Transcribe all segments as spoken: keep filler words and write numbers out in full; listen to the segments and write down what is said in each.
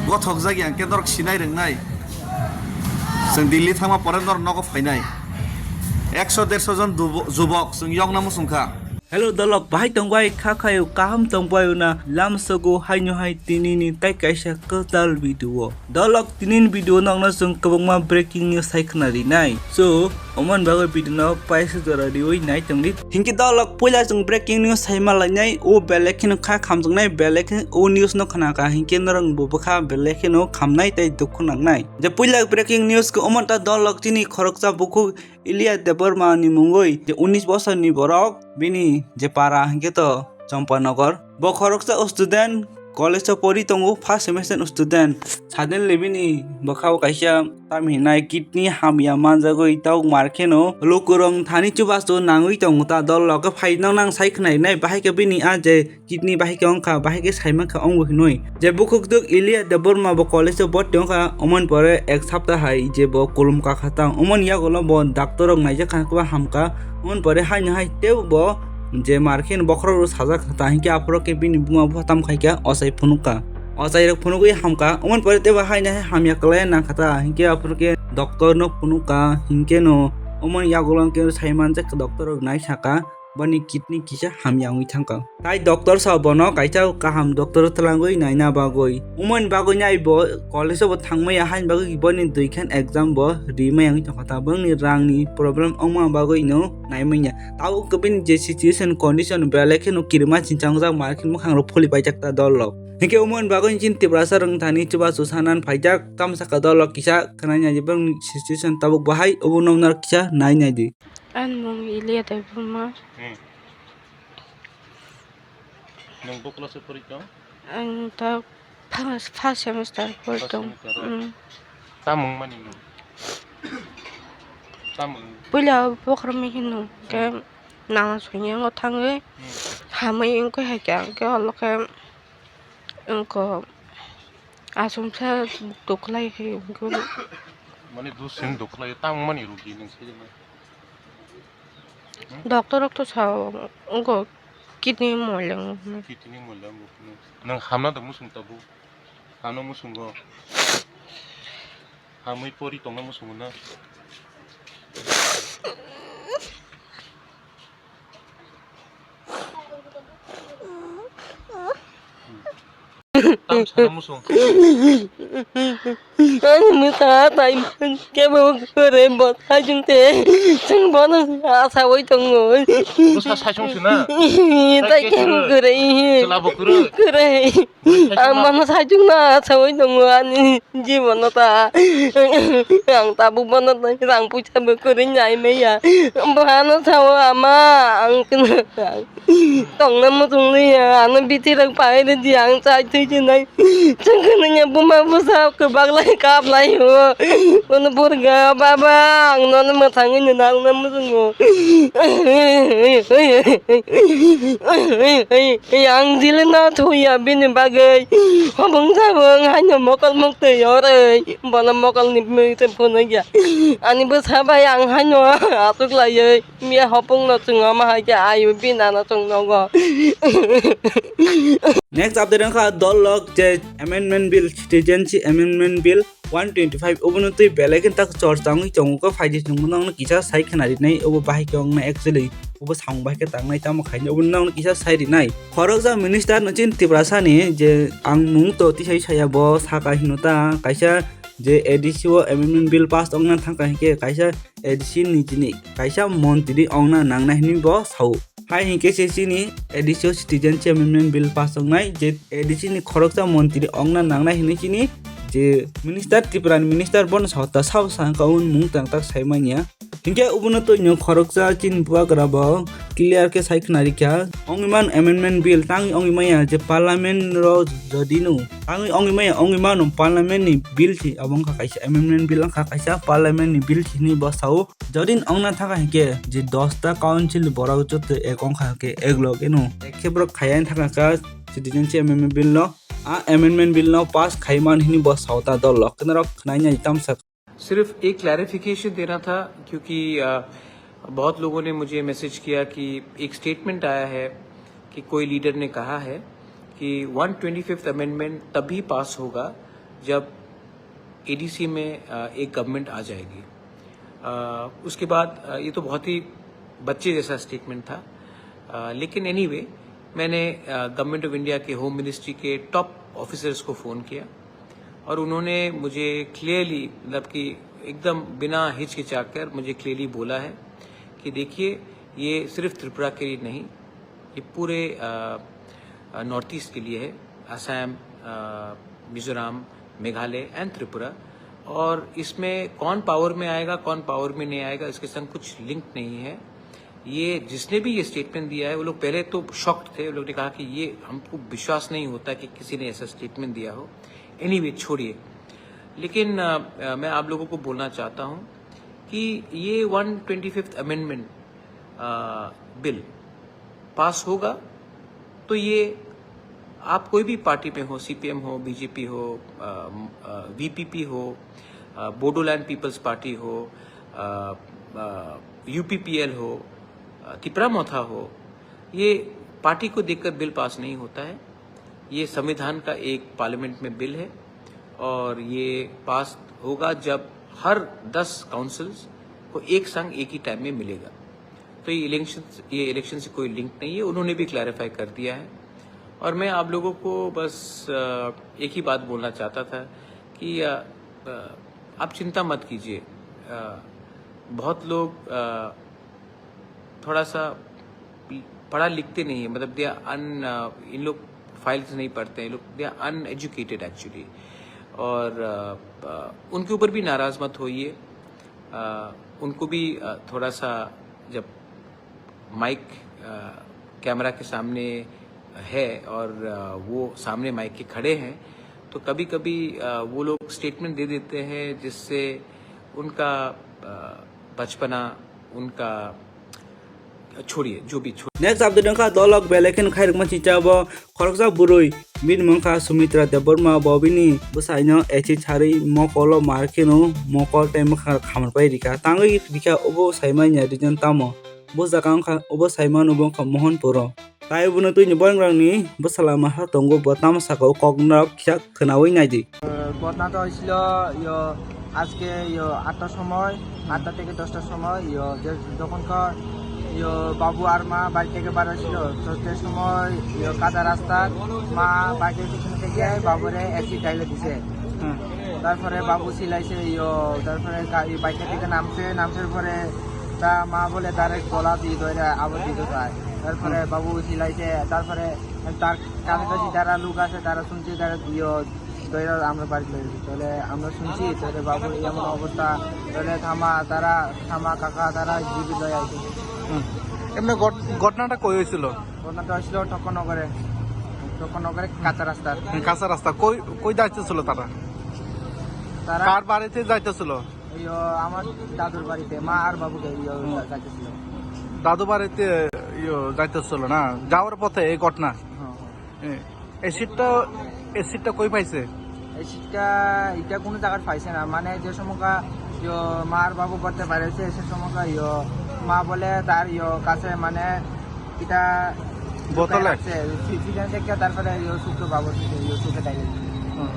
Gothok jagya hwnkhe norok sinai rwngnai. Chwng Delhi thangma pore norok nogo phainai. Ekso derso jon dubo-, jubok chwng yokna muchung kha. Hello dolok, bahai tongbai kha khayo, kaham tongbai na lamsogo haino hai tinini tai kaisa kwtal video. Dolok, tinini video nokno chwng kwbangma breaking news hai khna rinai. So, omon bagwi video no paisa jora riwi nai tongdi. Hinkhe dolok, puila chwng breaking news hai ma lainai, o belai kheno kha khamjaknai, belai khe o news no khna kha, hinkhe norok bo bwkha belai kheno khamnai tei dukhu nangnai. Je puila breaking news khe omo ta dolok chini khoroksa bukhuk Ilya Debbarma ni mungwi je unis bosorni borok bini je para hinkhe to Champanagar. Bo khoroksa student, college o pori tongo, first semester student. Suddenly bini bwkhao kaisa tamhinai kidney hamya manjagwi tabuk mar kheno lukurok thani chubachu nangwi tongo ta dol loge phai nang nang sai khnainai bahai khe bini a je kidney bahai khe wngkha, bahai khe saimankha wngbo hinwi. Je bukhuk duk Ilya Debbarma bo college o borti wngkha, omoni pore ek sapta hai je bo kulum kakha tang. Omoni yagulo bo doctor rok naijak kha, hamkha. Omoni pore haino hai teibo bo je mar kheno bokhorok rok sajak kha ta, hinkhe aphuru khe bini buma bupha tam khai kha, ochai phunuk kha. Ochai rok phunugwi hamkha. Omoni pore teibo haino hai hamya kwlai nang kha ta, hinkhe aphuru khe doctor no phunuk kha, hinkhe no omoni yagulo hinkhe sai manjak kha, doctor rok nai sakha. Boni kidney kisa hamya wngwi thangkha. Tai doctor sa bono kaisa kaham doctor twlangwi naina bagwi. Umoni bagwi nai bo college o bo thangmaya haini bagwi boni dui khan exam bo rimaya wngwi tongkha. Tabukni rangni problem wngma bagwi no naimanya. Tabuk bini je situation condition belai kheno kirima chinchang jak mar khe mwkhang rok phuli paijak ta dol rok. Hinkhe umoni bagwi chini Tiprasa rwng thani chubachu sanan phaijak tamsaka dol rok kisa khwnai nai boni situation tabuk bahai obo noknar kisa nai nai di. Ani mung Ilia Debbarma. Hmm. Nwng bo class o pori tong? Ang ta first, first semester pori tong. First semester o? Mm. Tamung mani nwng? Tamung? Puila bokhorok mi hino, hmm, ke nana songya ngo thangwi, hmm, hamwi wngkhe hai khe, ang khe olo khe wngkho asumsa dukhlai khe wngkhe. Mani dusing dukhlai, tamung mani rugi nwng saijaknai. Doctor rok to sao, wngkho kidney moila wngkha. Kidney moila wngkha. Nwng hamna da muchung tabuk? Hamna muchungo. Hamwi pori tongna muchungo na. Tam sana muchung. Ani mwta tai kebo kwrwi bo sajung te. Chwng bono asawi tongo. Bwsa sajung sina. Tai kebo kwrwi. Chwla bo kwrwi. Kwrwi. Ang bono sajung na asawi tongo ani jibono ta. Ang tabuk bono rang puisa bo kwrwi nai maya. Bohano sao ama ang tongna muchung liya, ano bithi rok pai rw di, ang chai thwi sinai. Chwng khwnwi ya buma bwsa kwbak lai kap lai o. Bono burga baba, ang nono mwthangwi nwnangna muchungo. Ang jili no thwi ya bini bagwi. Hobong sabong haino mokol muktwi orwi. Bono mokol ni mui twi phunuk ya. Ani bwsa bai ang haino aswk laiwi. Miya hopung no chwng omo hai khe ayu bina no chwng nogo. Next update wngkha dol lok je amendment bill, citizenship amendment bill one twenty five obono twi belai khe tak chorcha wngwi tongo khe phaidi chwng bono kisa sai khna rinai obo bahai khe wngnai actually obo samung bahai khe tangnai tamo khainai obo nokno kisa sai rinai. Khoroksa minister no chini Tiprasa ni je ang mung to tisai saya bo saka hino ta kaisa je A D C o amendment bill pass wngna thangkha hinkhe kaisa A D C ni chini kaisa montri ongna nangnai hinwi bo sao. Hai hinkhe se chini A D C o citizenship amendment bill pass wngnai je A D C ni khoroksa montri ongna nangnai hinwi chini je minister, Tripura ni minister bono sao ta sao sa wngkha o mung tang tak sai manya. Hinkhe obono twi no khoroksa chini bubagra bo clear khe sai khna rikha. Ongwi mano amendment bill tangwi ongwi maya je parliament ro jodi no tangwi ongwi maya ongwi mano parliament ni bill si abo wngkha kaisa amendment bill wngkha kaisa parliament ni bill si hinwi bo sao. Jodi ongna thangkha hinkhe je dosta council borok joto ek wngkha hinkhe ek loge no ek khe borok khaiya thangkha citizenship amendment bill no a amendment bill no pass khai man hinwi bo sao ta dol lok khna rok khnaina tamsa. सिर्फ एक क्लैरिफिकेशन देना था, क्योंकि अ, बहुत लोगों ने मुझे मैसेज किया कि एक स्टेटमेंट आया है कि कोई लीडर ने कहा है कि वन ट्वेंटी फिफ्थ अमेंडमेंट तभी पास होगा जब एडीसी में अ, एक गवर्नमेंट आ जाएगी। अ, उसके बाद अ, ये तो बहुत ही बच्चे जैसा स्टेटमेंट था। अ, लेकिन एनीवे, मैंने गवर्नमेंट ऑफ इंडिया के होम मिनिस्ट्री के टॉप ऑफिसर्स को फ़ोन किया और उन्होंने मुझे क्लियरली, मतलब कि एकदम बिना हिचकिचाकर मुझे क्लियरली बोला है कि देखिए, ये सिर्फ त्रिपुरा के लिए नहीं, ये पूरे नॉर्थ ईस्ट के लिए है। असम, मिजोरम, मेघालय एंड त्रिपुरा। और इसमें कौन पावर में आएगा, कौन पावर में नहीं आएगा, इसके संग कुछ लिंक नहीं है। ये जिसने भी ये स्टेटमेंट दिया है, वो लोग पहले तो शॉक्ड थे। वो लोग ने कहा कि ये, हमको विश्वास नहीं होता कि किसी ने ऐसा स्टेटमेंट दिया हो। एनीवे, छोड़िए। लेकिन अ, अ, मैं आप लोगों को बोलना चाहता हूँ कि ये one twenty fifth amendment bill pass होगा, तो ये आप कोई भी पार्टी में हो, सीपीएम हो, बीजेपी हो, वीपीपी हो, बोडोलैंड पीपल्स पार्टी हो, यूपीपीएल हो, तिपरा मोथा हो, ये पार्टी को देखकर बिल पास नहीं होता है। ये संविधान का एक पार्लियामेंट में बिल है और ये पास होगा जब हर दस काउंसिल्स को एक संघ एक ही टाइम में मिलेगा। तो ये इलेक्शन, ये इलेक्शन से कोई लिंक नहीं है, उन्होंने भी क्लैरिफाई कर दिया है। और मैं आप लोगों को बस अ, एक ही बात बोलना चाहता था कि अ, अ, आप चिंता मत कीजिए। अ, बहुत लोग अ, थोड़ा सा पढ़ा लिखते नहीं है, मतलब दे अन इन लोग फाइल्स नहीं पढ़ते हैं, लोग दे आर अनएजुकेटेड एक्चुअली। और अ, अ, उनके ऊपर भी नाराज़ मत होइए। अ, उनको भी अ, थोड़ा सा, जब माइक अ, कैमरा के सामने है और अ, वो सामने माइक के खड़े हैं, तो कभी कभी वो लोग स्टेटमेंट दे देते हैं, जिससे उनका अ, बचपना, उनका छोड़िए, जो भी छोड़ Next update wngkha dolok belai kheno khairokma chicha bo khoroksa bwrwi, bini mung kha Sumitra Debbarma, bo bini bwsaino acid sarwi mokolo mar kheno mokol tei mwkhang khamar pai rikha, tangwi rikha. Obo saimanya reason tamo? Bo jaga wngkha, obo saimano bo wngkha Mohanpuro. Tai bono twini boyongrokni bwsala maha tongo, bo tamo saka o kok norok kisa khwnawi naidi. ঘটনাটা হয়েছিল ইয়ো, আজকে ইয়ো আটটার সময়, আটটা থেকে দশটার সময় ইয়ো, যে যখন ক-, ইয়ো বাবু আর মা বাড়ি থেকে বার হয়েছিল, তো সে সময় ইয়ো কাদা রাস্তা, মা বাইকের পিছন থেকে বাবুরে অ্যাসিড ঢাইলে দিছে। তারপরে বাবু চিল্লাইছে ইয়ো, তারপরে গা-, এই বাইক থেকে নামছে, নামছে পরে তা মা বলে তার গলা দিয়ে ধরে আবার দিতে চায়। তারপরে বাবু চিল্লাইছে, তারপরে তার কাছাকাছি যারা লোক আছে তারা শুনছে, তারা ইয়ো ধরে আমরা বাড়িতে লই গেছি। তাহলে আমরা শুনছি, তাহলে বাবুর এমন অবস্থা, তাহলে থামা তারা, থামা কাকা তারা জীবিত লই আসে। হুম। এমনি ঘট-, ঘটনাটা কই হয়েছিল? ঘটনাটা হয়েছিল ঠক্করনগরে, ঠক্করনগরে কাঁচা রাস্তার। হুম, কাঁচা রাস্তা। কই, কই যাইতেছিল তারা? তারা কার বাড়িতে যাইতেছিল? ইয়ো, আমার দাদুর বাড়িতে, মা আর বাবুকে ইয়ো হুম। যাইতেছিল। দাদু বাড়িতে ইয়ো যাইতেছিল না? যাওয়ার পথে এই ঘটনা? হ্যাঁ, হ্যাঁ। এ, অ্যাসিডটা, অ্যাসিডটা কই পাইছে? অ্যাসিডটা এটা কোনো জায়গার পাইছে না, মানে যে সময়কা ইয়ো, মা আর বাবু করতে পারেছে, সে সময়কা ইয়ো, মা বলে তার ইয়ো কাছে মানে এটা বোতলে? লুকায় রাখছে, সি-, সেখান থেকে তারপরে ইয়ো শুক্র বাবু থেকে ইয়ো চোখে ডাইলে। হুম।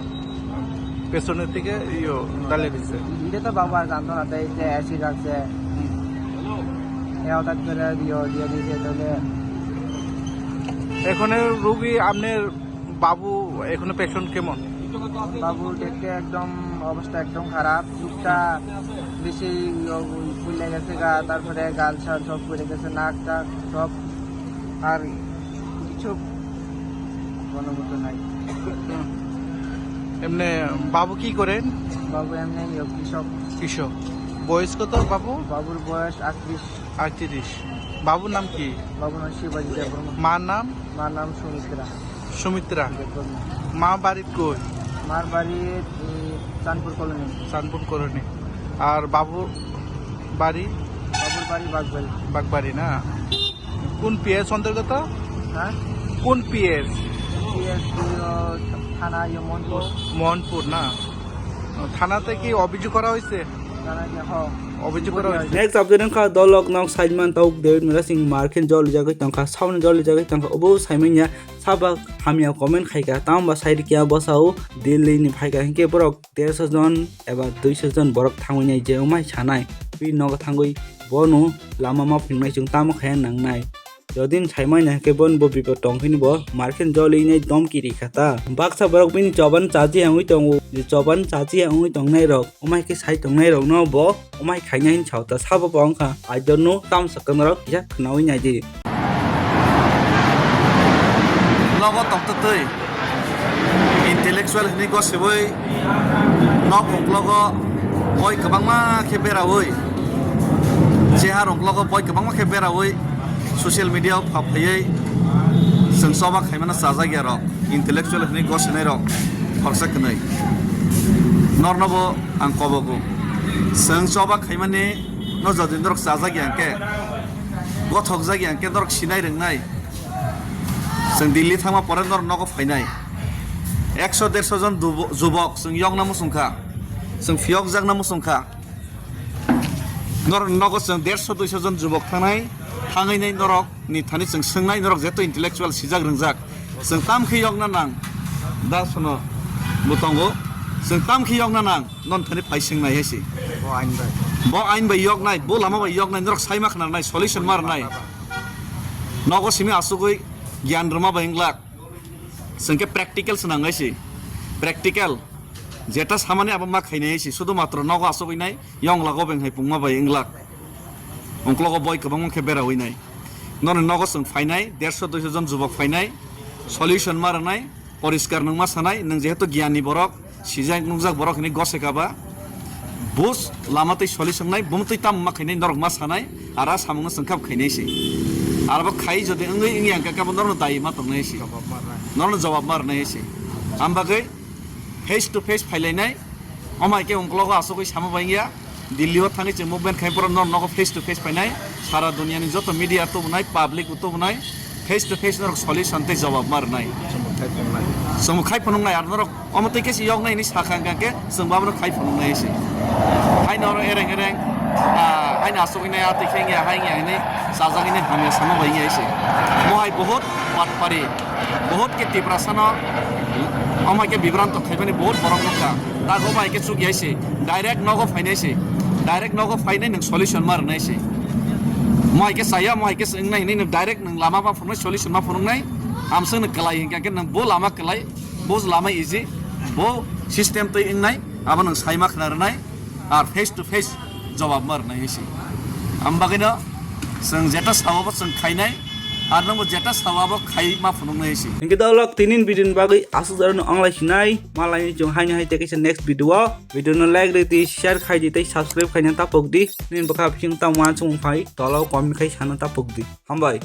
পেছনের থেকে ইয়ো ডালে দিছে। এটা তো বাবু আর জানতো না, তাই যে অ্যাসিড রাখছে। হুম। এ হঠাৎ করে ইয়ো দিয়ে দিয়েছে, তাহলে এখনো রোগী আপনার বাবু এখনো পেশেন্ট কেমন? বাবু দেখতে একদম অবস্থা একদম খারাপ, চোখটা বেশি ইয়ে ফুলে গেছে গা, তারপরে গাল ছাল সব পড়ে গেছে, নাক টাক সব, আর কিছু কোনো মতো নাই। এমনি বাবু কি করেন? বাবু এমনি ইয়ে কৃষক। কৃষক। বয়স কত বাবু? বাবুর বয়স আটত্রিশ। আটত্রিশ। বাবুর নাম কি? বাবুর নাম শিবাজি দেববর্মা। মার নাম? মার নাম সুমিত্রা। সুমিত্রা। দেববর্মা। মা বাড়িত কই? মার বাড়ি, এই, চাঁদপুর কলোনি। চাঁদপুর কলোনি। আর বাবুর বাড়ি? বাবুর বাড়ি বাগবাড়ি। বাগবাড়ি না? কোন পিএস অন্তর্গত? হ্যাঁ? কোন পিএস? পিএস, ইয়ো, থানা, ইয়ো, মোহনপুর। মোহনপুর না? থানাতে কি অভিযোগ করা হয়েছে? থানায় কি, হ। Next update wngkha dolok nok side man tok David Mera Singh market joli jagwi tongkha, sauni joli jagwi tongkha, obo saimanya saba hamya comment khaika, tamo ba side kya bosao Delhi ni phaika hinkhe borok derso jon eba duiso jon borok thangwi nai je umai sanai, twi nogo thangwi bono lama ma phingnai chwng tamo khaya nangnai. Jodin saimanya khe bon bo bipod tong phini bo market joli nai domki rikha ta. Baksa borok bini choban chaji wngwi tongo, je choban chaji wngwi tongnai rok, umai khe sai tongnai rok no bo umai khainai hin sao ta sabo bo wngkha. I don't know, tamo sakha norok kisa khnawi nai di. Nogo tongtwtwi intellectual hinwi gosibwi nok uklogo boi kwbangma khe berawi, jeha roklogo boi kwbangma khe berawi social media o pha phaiwi chwng choba khaimano chajakya rok, intellectual hinwi gosinai rok khoroksa kwnwi norno bo ang kobogo. Chwng choba khaimani no jodi norok chajakya hwnkhe, gothokjakya hwnkhe norok sinai rwngnai. Chwng Delhi thangma pore norok nogo phainai. Ekso derso jon dubo-, jubok chwng yokna muchungkha. Chwng phiyokjakna muchungkha. Norok nogo chwng derso duiso jon jubok thangnai, thangwi nai norok ni thani chwng swngnai, norok jeto intellectual sijak rwngjak. Chwng tam khe yokna nang. Da sono bo tongo. Chwng tam khe yokna nang. Non thani phai swngnai hai se. Bo ain bai. Bo ain bai yoknai, bo lama bai yoknai, norok sai ma khnarnai, solution ma rwnai. Nogo simi asugwi gyan rwma bai wng glak. Chwng khe practical swnang hai se. Practical. Jeta samani abo ma khainai hai se. Sudu matro nogo asugwi nai, yong lago beng hai pungma bai wng glak. Ungklogo boi kwbangma khe berawi nai. Norni nogo chwng phainai, derso duiso jon jubok phainai, solution ma rwnai, poriskar nwng ma sanai, nwng jehetu giyani borok, sijak nukjak borok hinwi goseka ba, buj lama tei solution nai, bumtwi tamo ma khainai norok ma sanai, aro a samungno chwng kha khainai se. Aro bo khai jodi wngwi wngya hwnkhe khe bo norokno dayi ma tongnai se. Norokno jawab ma rwnai se. Am bagwi face to face phailainai, omo hai khe ungklogo asugwi sama bai wngya. Delhi o thangwi chwng movement khai borok norok nogo face to face phainai, sara duniani joto media tubunai, public bo tubunai, face to face norok solution tei jawab ma rwnai. Chwng khai phunuknai ar norok omo tei khe se yoknai hinwi sakha hwnkha khe chwng bo abono khai phunuknai se. Haino oro ereng ereng, ah, haino asugwi nai, ah, twi khe wngya, hai wngya hinwi chajagwi nai hamya sama bai wngya se. Mo hai bohot patpari, bohot khe Tiprasano omo hai khe bibranto khaimani bohot borok nukha. Dago bai khe chuk yai se, direct nogo phainai se, direct nogo phainai nwng solution ma rwnai se. Mo hai khe chaya, mo hai khe se wngnai hinwi nwng direct nwng lama ma phunuknai, solution ma phunuknai. Amswk nwng kwlai hinkha khe nwng bo lama kwlai, bo lama easy, bo system twi wngnai, abo nwng sai ma khna rwnai, ar face to face jawab ma rwnai hai se. Am bagwino chwng jeta sao bo chwng khainai, ar nwngbo jeta sao abo khai ma phunuknai hai se. Hinkhe dolok tinin video ni bagwi aswk jora no onglai sinai, malai ni chwng haino hai tei kaisa next video o. Video no like rw di, share khai di tei subscribe khaina tapok di. Nini bwkha bising tamo uansukmung phai tola o comment khai sana tapok di. Hambai.